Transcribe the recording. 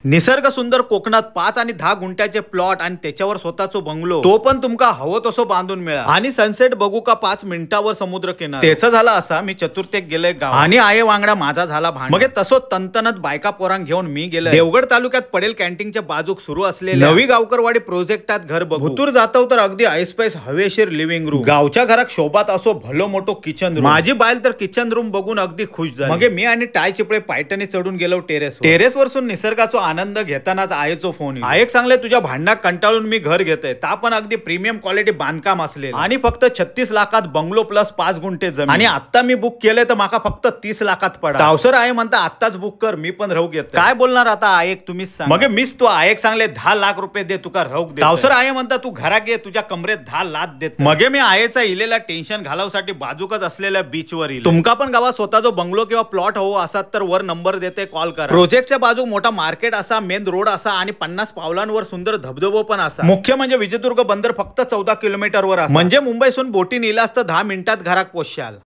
निसर्ग सुंदर कोकणात 5 आणि 10 गुंठ्याचे प्लॉट आणि त्याच्यावर स्वतःचो बंगलो, तो पण तुमका हवं तसं बांधून मिळा आणि सनसेट बघू का 5 मिनिटावर समुद्र किनारा। त्याचं झाला असा मी चतुर्थेक गेले गाव आणि आये वांगडा माझा झाला भांड। मग तसो तंतनत बायका पोरांग घेऊन मी गेले देवगड तालुक्यात पडेल कॅन्टीनच्या बाजूक सुरू असलेल्या नवी गावकरवाडी प्रोजेक्टात घर बघू। भुतूर जातो तर अगदी ऐसपैस हवेशीर लिव्हिंग रूम, गावच्या घरात शोभात असो भलो मोठो किचन रूम। माझी बायल तर किचन रूम बघून अगदी खुश झाली। मग मी आणि टाय चिपळे पायटणी चढून गेलो टेरेस। टेरेस वरसून निसर्गाचा आनंद घेतानाच आयेचो फोन। आयक सांगले तुझ्या भांडणात कंटाळून मी घर घेते, ता पण अगदी प्रीमियम क्वालिटी बांधकाम असलेलं आणि फक्त 36 लाखात बंगलो प्लस 5 गुंठे जमीन। आणि आता मी बुक केले तर माका फक्त 30 लाखात पडा। तावसर आहे म्हणता आत्ताच बुक कर, मी पण राहू घेत। काय बोलणार आता आयक तुम्हीच सांगा। मग मीच तो आयक सांगले 10 लाख रुपये दे तुका राहू दे। तावसर आहे म्हणता तू घरा घे तुझ्या कमरेत 10 लाख देत। मग मी आयेचा इलेला टेन्शन घालवसाठी बाजूकच असलेल्या बीचवर इले। तुमका पण गावात स्वतः जो बंगलो किंवा प्लॉट हवो असात तर वर नंबर देते, कॉल करा। प्रोजेक्टच्या बाजू मोठा मार्केट असा, मेन रोड असा आणि 50 पावलांवर सुंदर धबधबो पण असा। मुख्य म्हणजे विजयदुर्ग बंदर फक्त 14 किलोमीटर वर असा। म्हणजे मुंबईसून बोटी नेलास तर 10 मिनिटात घरात पोहोचाल।